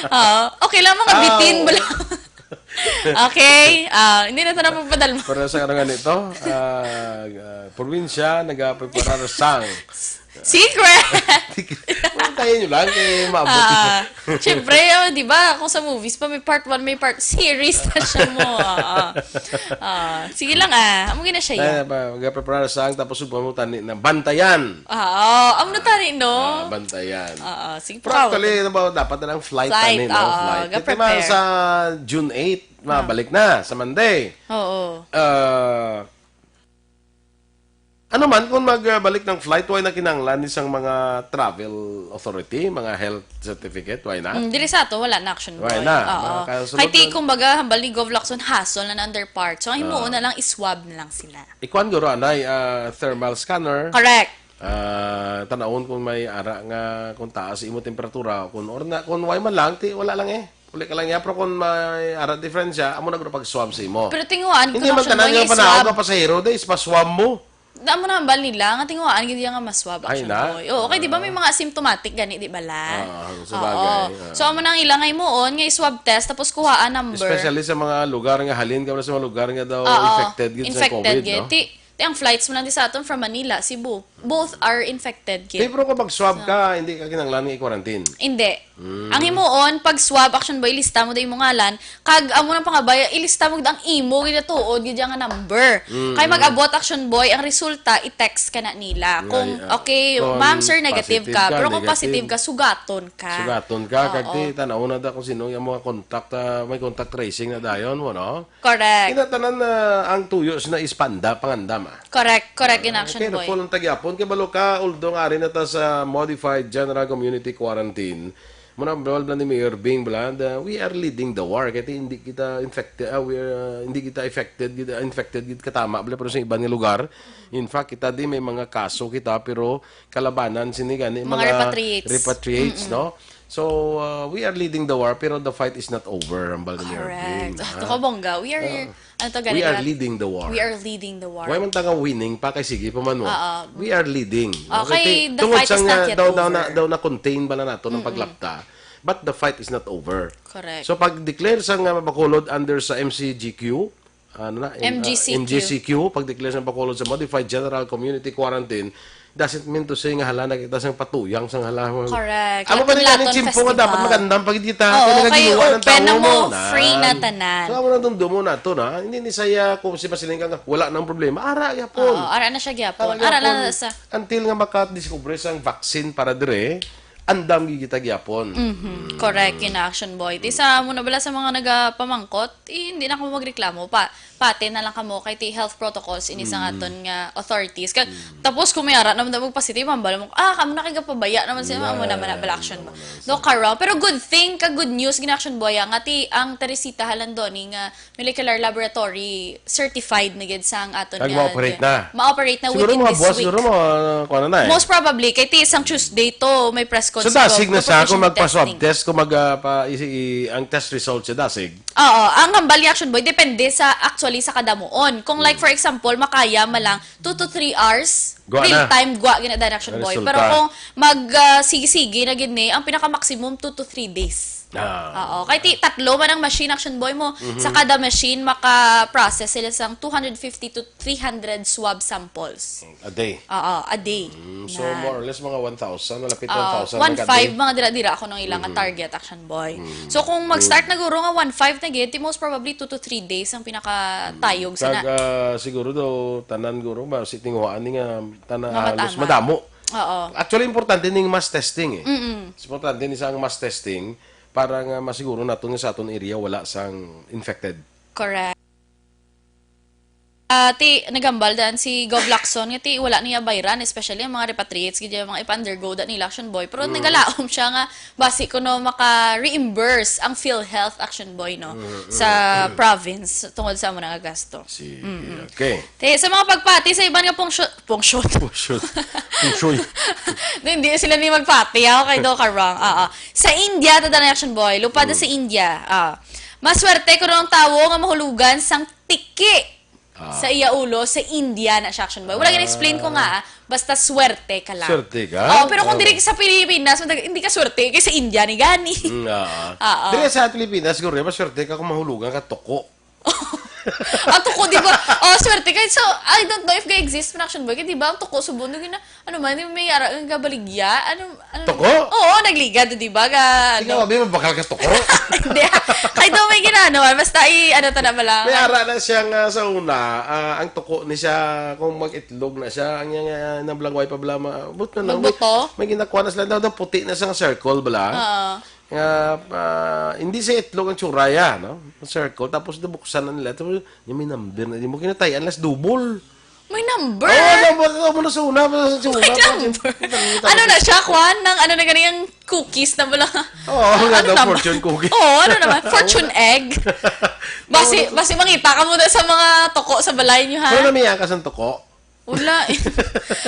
Oo. Okay lang, mga Ah, bitin oo. mo lang. Okay. Ah, hindi na ito na magpadalma. Pero sa ano nga nito, ah, ah, probinsya, nagapreparar sang. Secret! Wala tayo nyo lang, kay maabot Ah, na. Siyempre, oh, di ba? Kung sa movies pa, may part one, may part series na siya mo. Ah, ah. Ah, sige lang ah. Amo gina siya Ay, yan. pa, nagapreparar sang, tapos subukan mo tani na bantayan. Ah, oh, amo na tani, no? Ah, bantayan. Oo, sige Pero pa. actually, ano ba, dapat na lang flight Flight, tani, no? oo, Flight. Ito ga-prepare. man sa June eight, Ah. mabalik na, sa Monday. Oo. Ah, ano man, kung magbalik ng flight, why na kinahanglan isang mga travel authority, mga health certificate? Why na? Mm, diri sa ato, wala na, Action Why Boy. na? Oo. Mga kasunod Kay ti, na kumbaga, hambal ni Gov Lacson, hassle na under part. So, ang himuon Ah. na lang, iswab na lang sila. Ikuan guro, anay, ah, thermal scanner. Correct. Ah, tanawon kung may ara nga, kung taas imo temperatura, kung or na, kung why man lang, ti, wala lang eh. Uli ka lang niya, pero kung may ara diferensya, amo na guro pag-swab sa imo. Pero tinguhaan ko Hindi na man siya, tanan may nga panahon iswab. ka pasahero, dahil ispa-swab mo. Amo na hambal nila, nga tinguhaan gid nga maswab, Ay, Action na? Boy. Oo, kay di ba may Ah. mga asymptomatic gani, di ba la? Ah, sa Oo. bagay, ah. So, amo nang ila nga himuon, nga i-swab test, tapos kuhaan number. Especially sa mga lugar nga halin ka sa mga lugar nga daw Oo, infected gid sa infected COVID, gid. no? Ti, ti ang flights mo lang di sa aton from Manila, Cebu. Both are infected gid. Ti, pero kung mag-swab So, ka, hindi ka kinahanglan nga i-quarantine. Hindi. Mm. Ang himuon, pag swab, Action Boy, lista mo daw imong ngalan, kag amo nang pangabay, ilista mo gid ang imo ginatuod gid nga number. Mm, Kay mm. mag-abot, Action Boy, ang resulta, i-text ka na nila. Kung, Ay, ah, okay, kung ma'am, sir, negative positive ka, ka, pero kung negative. positive ka, sugaton ka. Sugaton ka, kag Oo. ti, tanaw na da kung sino yung mga contact, ah, may contact tracing na dayon mo, no? Correct. Kinatanan na ang tuyo sina ispanda, pangandam, ah. Correct, correct, in Ah, Action Boy. careful ang tagyapon. Kay balo ka, although nga ari na ta sa modified general community quarantine, muna, bala, bala ni Mayor Bing, bala, the, we are leading the war. Kaya hindi kita infected, ah, we are, ah, hindi kita affected, gid- ah, infected gid katama, bala, pero sa iban nga lugar. In fact, kita di may mga kaso kita, pero kalabanan sini gani, Mga mga repatriates. repatriates, Mm-mm. no? So, uh, we are leading the war, pero the fight is not over, ang bala ni Mayor Correct. Bing, Ito ha? ka, bongga. We are, Ah. ano to, We are ganun? leading the war. We are leading the war. Why man ta nga winning pa, kay sige pa man mo. Oo. We are leading. No? Okay, Kay the tungod fight sa is not nga yet daw, daw na, over. daw na-contain bala nato ng Mm-mm. paglapta, but the fight is not over. Correct. So, pag-declare sa nga Bacolod under sa M C G Q, ano na, M-, M G C Q. uh, M G C Q, pag-declare sa Bacolod sa Modified General Community Quarantine, doesn't mean to say nga hala na kita sang patuyang sang hala. Correct. Amo pa rin Lato-laton gani, Chimpo, nga dapat festival. magandang pagkita. Oo, Kaya kay naghinuwa open ng na tao mo. mo, free na Nan. tanan. So, amo na itong dumo nato na. Hindi ni saya kung si Basiling ka nga, wala nang problema. Ara, gyapon. Oo, ara na siya gyapon. Ara Ara lang gyapon. sa Until nga makadiscover sang vaccine para dire, andam gid kita gyapon. Mhm. Correct, yun na, Action Boy. Ti sa amo na bala sa mga nagapamangkot, eh, hindi na kamo magreklamo pa. Pati na lang kamo kay ti health protocols ini sa Mm. aton nga authorities. Kag, Mm. tapos kung may ara naman daw magpositive, ang bala mo, "Ah, kamo na kay gapabaya naman sila, amo naman na bala, Action Boy." Yan, naman sa No, Carol. Pero good thing, ka good news, gina-Action Boy, ah, nga ti ang Teresita Halandoni nga molecular laboratory certified na gid sa ang aton Kag nga ma-operate na. ma-operate na Siguro within mga this buwas, week. siguro mga, kuwan na na eh. Most probably, kay ti isang Tuesday to, may press So, conference dasig na sa kung magpa-swab testing. test, kung mag, ah, pa, isi, i, ang test result sa dasig. Oo, ang hambal ni Action Boy, depende sa, actually, sa kadamuon. Kung like, Hmm. for example, makaya man lang two to three hours, Gwa real na. time, gwa gina-, Action Boy. Resulta. Pero kung mag, ah, sige-sige na gid ni, ang pinaka-maximum, two to three days. Ah. Oo. Kay ti, tatlo man ang machine, Action Boy mo. Mhm. Sa kada machine, maka-process sila sang two hundred fifty to three hundred swab samples. A day. Oo, a day. Mm, so, Na. more or less, mga one thousand, malapit Ah, one thousand ang one five, kada. mga dira-dira ako nung ilang Mhm. target, Action Boy. Mhm. So, kung mag-start Good. na guro nga one five na gid, ti most probably two to three days ang pinakatayog Mm. sa na. Kag, ah, siguro daw, tanan guro, ba, si tinguhaan ni nga, tanan Mamatama. halos madamo. Oo. Actually, importante ning mass testing eh. Mm-mm. Importante ni sa ang mass testing para nga masiguro nato nga sa aton area wala sang infected. Correct. Ah, ti, nagambal dan si Gov Lacson nga ti wala niya bayran, especially ang mga repatriates, gid yung mga ipa-undergo da nila, Action Boy. Pero nagalaom siya nga basi kuno maka-reimburse ang PhilHealth, Action Boy, no, sa province tungod sa amo nga gasto. Si, okay. Te, sa mga pagpati sa iban nga pungsyo-, pungsyon. Pusoy. Pusoy. Hindi sila ni magpati, ha? Okay, do ka wrong. Oo. Sa India, tada na, Action Boy. Lupad na sa India. Ah. Maswerte kuno ang tawo nga mahulugan sang tiki sa iya ulo sa India na siya, Action Boy. Wala gani explain ko nga, ah. Basta swerte ka lang. Swerte ka? Oo, pero kung diri ka sa Pilipinas, madag-, hindi ka swerte kay sa India ni gani. Mm, ah. Oo. Dire sa Pilipinas, siguro, mas swerte ka kung mahulugan ka toko. Ang toko, di ba? Oh, swerte ka. So, I don't know if ga-exist man, Action Boy. Kaya di ba, ang toko, subong, gina-, ano man, may ara, ang gabaligya. Ano, ano, Toko? Oo, nagligad, di ba? Ga, Ikaw, abi, mabakal ka toko. Hindi. Kaya daw may ginano, ah. Basta i-, ano to na pala. May ara na siya nga sa una, ah, ang toko ni siya, kung mag-itlog na siya, ang yang uh, nablangway pa bala, ma- but na lang, Magbuto? May, may ginakuha na sila, daw, daw puti na siya nga circle bala. Oo. Nga, ah, hindi sa itlog ang tsura ya, no? Circle, tapos nabuksan na nila, tapos yung may number na, di mo kinatay, unless double. May number. Oo, oh, mo, mo na sa una, mo na sa una. May number. Ano na siya, Kwan? Nang ano na gani ang cookies na bala? Oo, nga Ano daw, na ba? fortune cookie. Oo, ano naman? Fortune egg? Basi, basi mangita ka muna sa mga toko sa balay niyo, ha? Pero namiya ka sa toko. Wala.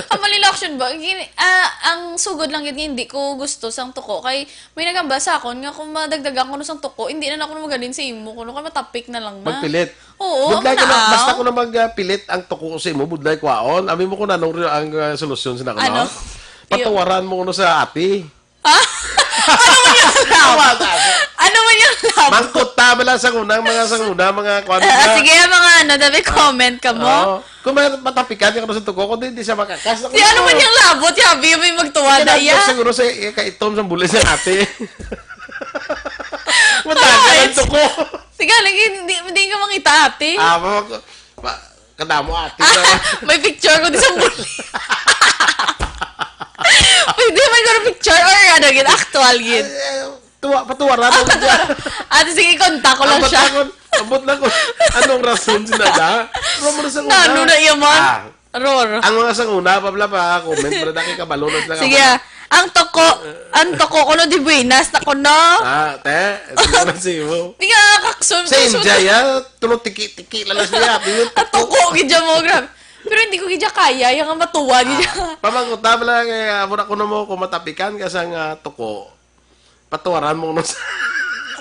Ang mali lang, Action Boy. Gini-, ah, ang sugod lang gid nga hindi ko gusto sang toko kay may nagamba sa akon nga kung madagdagan ko no sang toko, hindi na ako magalin sa imo kuno kay matapik na lang na. Magpilit. Oo, Budlay ko na, naaw. Basta ko na mag-pilit ang toko sa imo, budlay kwaon. Abi mo kung anong re- ang uh, solusyon sa nako, Ano? No? Patawaran mo kuno sa ati. Ha? Ano man yung love? Ano man yung love? Mangkuta bala sa unang mga sa una, mga kwan Ah, na. Sige, mga ano, dabi comment ka mo. Oo. Kung may matapikan ka sa toko, kung di, di siya makakas. Di ano man yung labot, yabi, may magtuwa na Kaya iya. Siguro sa eh, kaitom sa bulis ng ate. Matagal ang toko. Sige, lagi, hindi, hindi ka mangita ate. Ah, ma, ma, kadamo ate. Ah, may picture ko di sa buli. Pwede may ko picture or ano, gid, actual, gid. Eh, tuwa, patuwaran mo siya. Ate, sige, kontak ko lang Abot siya. na ko, abot na ko. Anong rason sila da? Pero mo na sa una. Nano na iya man? Ah, Ror. Ang mga sa una, pabla pa, comment, pero daki kabalo na sila. Sige, ah. Ang toko, ang toko ko no di buenas na ko no. Ah, te, ito na si mo. Di nga kaksun. Sa India, ya, tulo tiki-tiki lang siya. Biyot Ang toko, gidya mo, grabe. Pero hindi ko gidya kaya, yung nga matuwa, gidya. Pamangkot na pala, kaya mura ko na mo, kung matapikan ka sa nga toko, patuwaran mo no sa...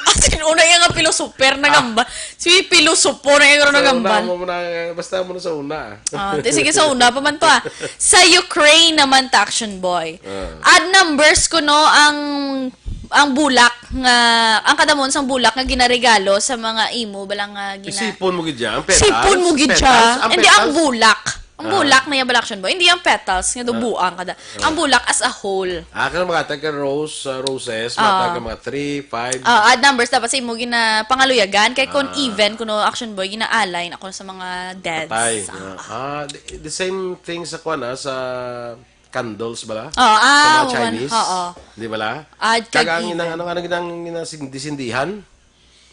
As in, una yung nga pilosoper na gamba. Si pilosopo na yung nga gamba. Mo na, basta mo na sa una. Ah, di, sige, sa una pa man to ah. Sa Ukraine naman ta, Action Boy. Ah. Odd numbers ko no ang ang bulak nga ang kadamon sang bulak nga ginaregalo sa mga imo bala nga gina Sipon mo gid dyan. Ang petals. Sipon mo gid Petals, siya. ang Hindi petals. Ang bulak. Ang Ah. bulak na yung bala, Action Boy. Hindi ang petals nga dubuang kada. Ang bulak as a whole. Ah, kaya mga tag rose, ah, roses, Ah. mga tag mga three, five. Ah, odd numbers dapat sa imo gina pangaluyagan kay kung Ah. even kuno, Action Boy, gina-align ako sa mga deads. Patay. Ah. Ah, the, the same thing sa kwan, ah, sa candles bala? Oh, ah, Sa mga one. Chinese? Oo. Di bala? Odd kag Kag ang even. inang, ano nga nang ginang, ginang sindihan?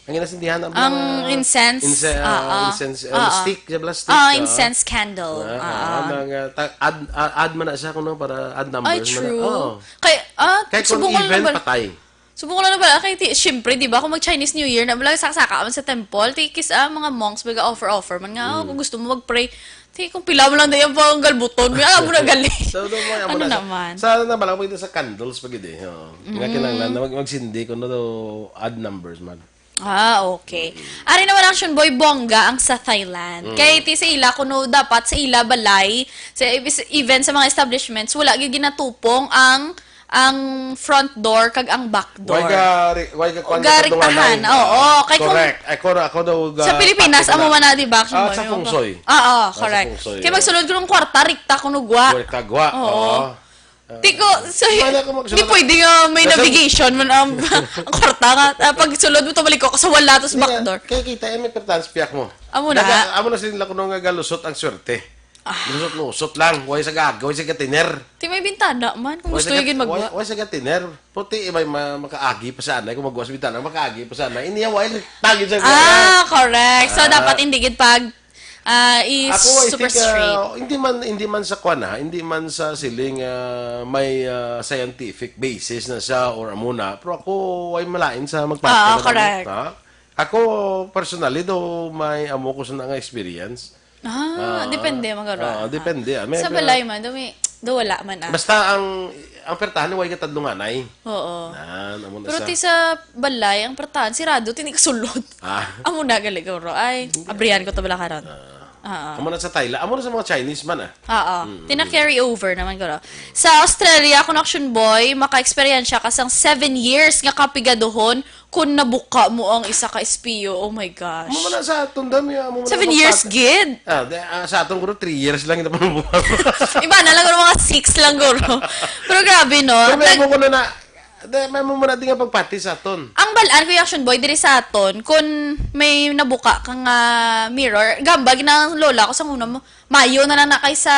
Ang ginasindihan ang Ang mga incense? ince- ah, Oo. incense, Oo. ah, stick, di bala stick? Ah, Ah. incense candle. Ah, Oo. ah, mga ta- add, ah, add man na siya kuno para add numbers Ay, man na. True. Oo. Kay, ah, Kaya kung subong ko lang even, na ba? Patay. Subong ko lang na ba? Kay, ti- siyempre, di ba, kung mag-Chinese New Year, na bala, saka-saka man sa temple, ti, kis, ah, mga monks, baga offer-offer man nga, oh, Mm. kung gusto mo mag-pray, ti, kung pila mo lang na yung pang galbuton, may alam mo na gali. So, doon mo, Ano mo na sa- naman? Sa ano na, bala ko sa candles pa gid eh. Oh. Nga kinahanglan na mag, magsindi ko na daw odd numbers man. Ah, okay. Ari naman, Action Boy, bongga ang sa Thailand. Mm. Kay ti sa ila, kuno dapat sa ila balay, sa, even sa mga establishments, wala gyud ginatupong ang ang front door kag ang back door. Why ka, re- why ka kwan Gariktahan, ka tunganan? Oo, kay kung- Correct. Ako, ako daw ga- Sa Pilipinas, patik amo na. man na, di ba, Action Ah, Boy? sa feng shui. Oo, Ah, sa correct. feng shui, Kaya yeah. magsulod ko ng kwarta, rikta ko nugwa. Kwarta gwa. Oo. Oo. Tiko, so, Wala ko magsulod. Di pwede nga may Nasa- navigation man ang, ang kwarta nga. Ah, pag sulod mo, tumalik ko sa wala, tapos Hindi back na, door. Kaya kita, eh, may importance piyak mo. Amo na. Daga- amo na sila kuno nga galusot ang swerte. Lusot-lusot lang. Huwag sa gagaw, huwag sa gatiner. Ti may bintana man, kung Huwag gusto sa yung gat- magwa. Huwag, huwag sa gatiner. Puti, eh, may ma- makaagi pa sana. Kung magwa sa bintana, makaagi pa sana. Hindi yan, huwag tagin sa Ah, correct. So, Ah. dapat hindi gid pag Ah, is Ako, I super think, strict. ah, hindi man, hindi man sa kwan, ha, hindi man sa siling, ah, may, ah, scientific basis na siya or amo na, pero ako ay malain sa magpapatay. Ah, correct. Ha? Ako, personally, do may amo ko sa nga experience. Ah, Ah, depende, magaro. ah, depende, ah. May Sa iba- balay man, do, may, do wala man, ah. Basta ang ang pertahan ni way katadlunganay. Oo. Nan, amo na Pero sa. Ti sa balay, ang pertahan, sirado, tini kasulod. Ah. Amo na gali, guro. Ay, abrihan ko to bala karon. Ah. Amo na sa Thailand. Amo na sa mga Chinese man, ah. Oo. Tina carry over naman, guro. Sa Australia, kung action boy, maka-experience ka sang seven years nga kapigaduhon kung nabuka mo ang isa ka espiyo. Oh my gosh. Amo man na sa aton, dami, ah, amo man Seven na years, magpaka- gid? Ah, de, ah, sa aton, guro, three years lang kita mabuka. Iba na lang, guro, mga six lang, guro. Pero grabe, no? Pero may Nag- amo ko na na, de, may amo man na di nga pagpati sa aton. Ang balaan, Kuya Action Boy, diri sa aton, kung may nabuka ka nga mirror, gambag na ang lola ko sa una mo, mayo na lang na kay sa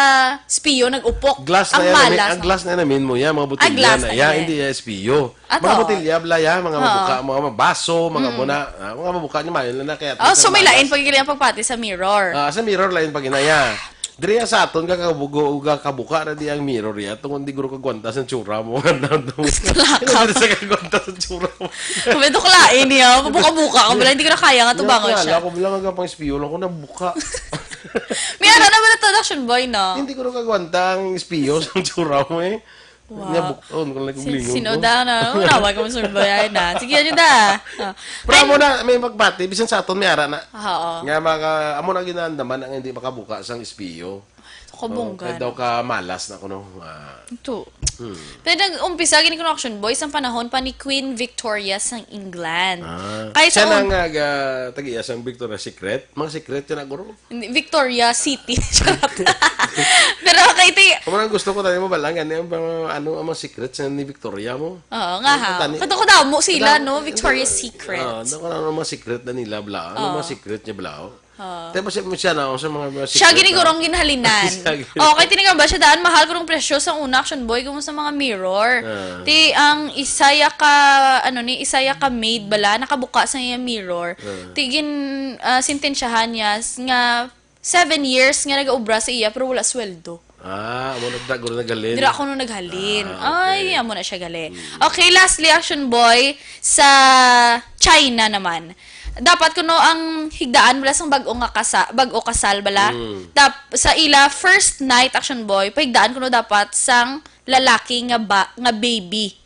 spiyo, nag-upok. Glass Ang na yan, malas. ang glass na namin mo yan, mga botilya glass na na yan, yan. Hindi yan espiyo. Ato. Mga botilya, bala yan, mga Oo. mabuka, mga baso, mga muna, ah, mga mabuka ni mayo na kaya. Oh, so may lain pag ang pagpati sa mirror. Ah, sa mirror lain pag inaya. Diri sa aton, kakabugo, kakabuka na di ang mirror ya. Tungod di guro kagwanta sa tsura mo. Kalakaw. Hindi sa kagwanta sa tsura mo. Kami ito kalain niya. Pabuka-buka ka. Wala, hindi ko na kaya nga tubangon Wala siya. Ako bilang nga pang espiyo lang ko nabuka. May ara naman na to, Action Boy, no? Hindi ko na kagwanta ang espiyo sa tsura mo eh. Wow. Niya bukton ko lang Sin- kung lingon Sino ko. da na? Nawag ka mo, Action Boy. Ay na. Sige, ano da? Ah. Pero amo na, may magpati, bisan sa aton may ara na. Oo. Nga mga, amo na ginandaman ang hindi makabuka sang espiyo. Kabunggan. Kaya daw ka malas na kuno. Ah, Ito. Pero nag-umpisa gini kuno, Action Boy, sa panahon pa ni Queen Victoria sang England. ah. Kay Siya sa na un- nga ga- tagiya sang Victoria's Secret. Mga secret yun na guro. Hindi, Victoria City. Charot. Pero kay ti Kung ang gusto ko tayo mabalangan, ano ang mga, ano ang mga secret sa ni Victoria mo? Oo nga ha. Tani- Kato ko daw mo sila, Kada- no? Victoria's Ah, Secret. Ano ko na ang mga secret na nila, bla? Ano Oo. mga secret niya, bla? Oo. Tapos siya, siya na, sa mga, mga Siya secret gini na- gurong ginhalinan. Siya gini- Oh, kay tinigang ba siya daan mahal ko ng presyo sa una, Action Boy, kung sa mga mirror. Ah. Ti ang isaya ka, ano ni, isaya ka maid bala, nakabuka sa iya mirror. Ah. Ti gin ah, sentensyahan niya s- nga seven years nga nagaubra sa iya pero wala sweldo. Ah, amo na ta guro nagalin. Dira ko nung naghalin. Ah, okay. Ay, amo na siya gali. Okay, lastly, Action Boy, sa China naman. Dapat kuno ang higdaan bala sang bag-o nga kasa, bag-o kasal bala. Mm. Dap, sa ila first night, Action Boy, pahigdaan kuno dapat sang lalaki nga ba, nga baby.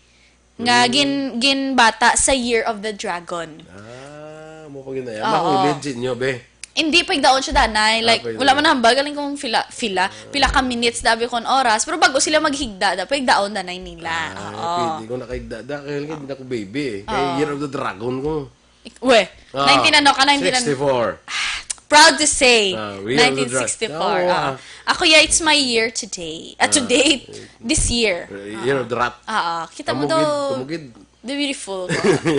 Nga gin, ginbata sa Year of the Dragon. Ah, mo pa ginaya. Oo. Mahulid sa inyo, be. Hindi, pagdaon siya danay. Ah, Like, pwede. Wala man hambal, galing kung pila, pila, pila ka minutes, dabi kung oras. Pero bago sila maghigda, da, pagdaon danay nila. Ah, Oo. pwede ko nakahigda. Da, kaya hindi na ako baby eh. Kaya Oo. Year of the Dragon ko. Ik- We, Ah, nineteen ano ka, nineteen ano? sixty-four. Proud to say, Ah, Year of the Dra- nineteen sixty-four. Oo, Ah. ah. Ako, yeah, it's my year today. Ah, to date. This year. Uh, Year of the Rat. Ah, ah. Kita mo Kamugid, daw, kamugid. the beautiful.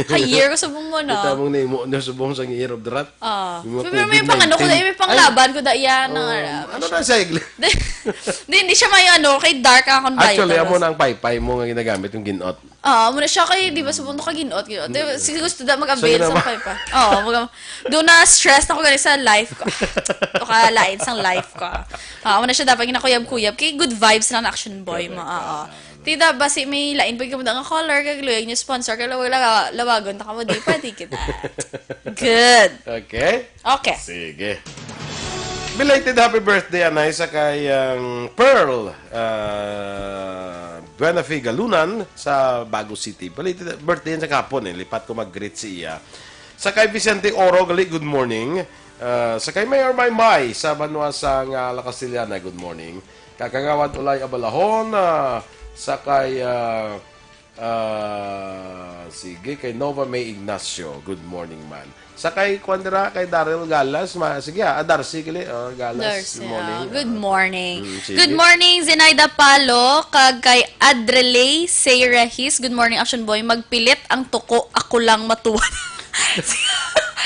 Ka-year ko subong mo, no? Kita mong nimo niyo subong sa Year of the Rat. Ah. Yung mga Pero may covid pang ano ko, nineteen. may panglaban ko daya ng Oh, ah, ano na sa igli? Di, di, hindi siya may ano, kay dark ang akong Actually, vital. Amo na ang paypay mo nga ginagamit yung ginot. Ah, amo na siya kay, di ba, subong to ka ginot, ginot. Di, sige, gusto da mag-avail Sige sa naman. paypay. Oo, mag- doon na stress na ko gani sa life ko. To ka lain sang life ko. Ah, amo na siya dapat ginakuyab-kuyab. Kay good vibes lang na Action Boy mo. Oo. Tida, basi may lain pa yung nga color, kag luyag niyo sponsor, kag lawag, lawag, lawagon, ta ka mo, di pwede kita. Good. Okay? Okay. Sige. Belated happy birthday, anay, sa kay, um, Pearl, uh, Buenafe Galunan sa Bago City. Belated birthday yan sa kapon eh. Lipat ko mag-greet sa iya. Sa kay Vicente Oro, gali, good morning. Uh, sa kay Mayor Maymay sa Banwa sa nga La Castellana, good morning. Kakagawad Ulay Abalahon, uh, sa kay, uh, Ah, sige, kay Nova May Ignacio. Good morning, man. Sa kay Quandra, kay Daryl Galas, ma, sige, ah, Darcy, kili, oh, Galas. Darcy, Good morning. Ah, good morning. Mm, sige. Good morning, Zenaida Palo, kag kay Adrelay Seyrehis. Good morning, Action Boy. Magpilit ang tuko, ako lang matuwa.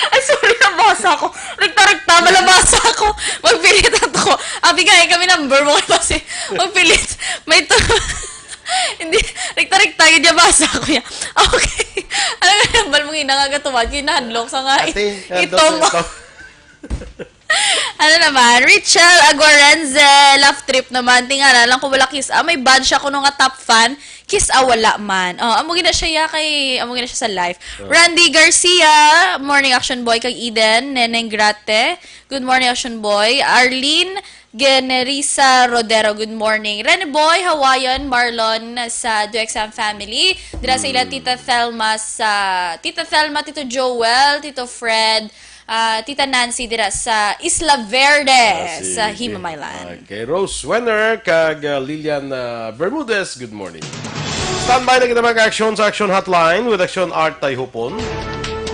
Ay, sorry, nabasa ko. Rekta-rekta, malabasa ako. Magpilit ang tuko. Abi nga, eh, kami number mo kasi. Magpilit. May tuko. Hindi, rekta-rekta, yun yung basa ko yan. Okay. Ano nga, nambal mo nga, nangagatuwad, kinahadlok sa nga, Ate, ito mo. ito. Ano naman? Richel Aguarenze, laugh trip naman. Tingala lang kung wala kiss. Ah, may bad siya kuno nga top fan. Kiss, ah, wala man. Oh, amo gina siya ya kay, amo gina siya sa life. Randy Garcia, morning Action Boy kag Eden. Neneng Grate, good morning Action Boy. Arlene Generisa Rodero, good morning. Rene Boy, Hawaiian, Marlon sa Do Exam family. Dira sa ila Tita Thelma sa, Tita Thelma, Tito Joel, Tito Fred, ah, Tita Nancy dira sa Isla Verde, Ah, si sa Himamaylan. Okay, Rose Wenner kag, ah, Lilian, ah, Bermudez, good morning. Standby na kita mag-aksyon sa Action Hotline with Action Art Tayhupon.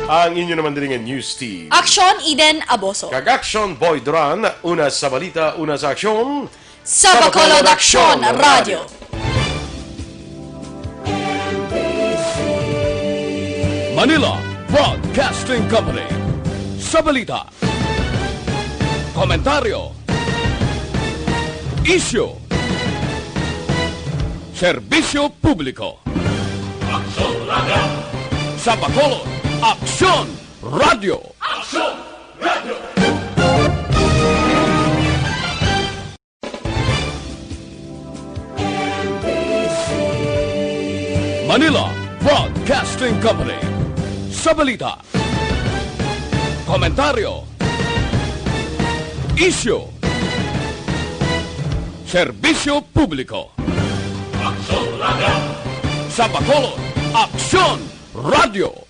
Ang inyo naman diri nga news team. Aksyon Eden Aboso. Kag Action Boy Duran, una sa balita, una sa aksyon. Sa Bacolod Aksyon Radio. Manila Broadcasting Company. Sa balita, komentaryo, isyu, serbisyo publiko. Aksyon Radio. Sa Bacolod, Aksyon Radio. Aksyon Radio. Manila Broadcasting Company. Sa balita, komentaryo, isyu, serbisyo publiko. Aksyon Radio. Sa Bacolod, Aksyon Radio.